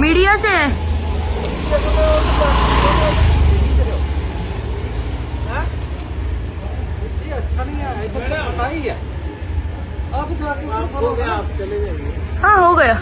Media से है। ये अच्छा नहीं है, इधर तो पता ही है। आप जाके उधर करो ना। आप चले जाइए। हाँ, हो गया।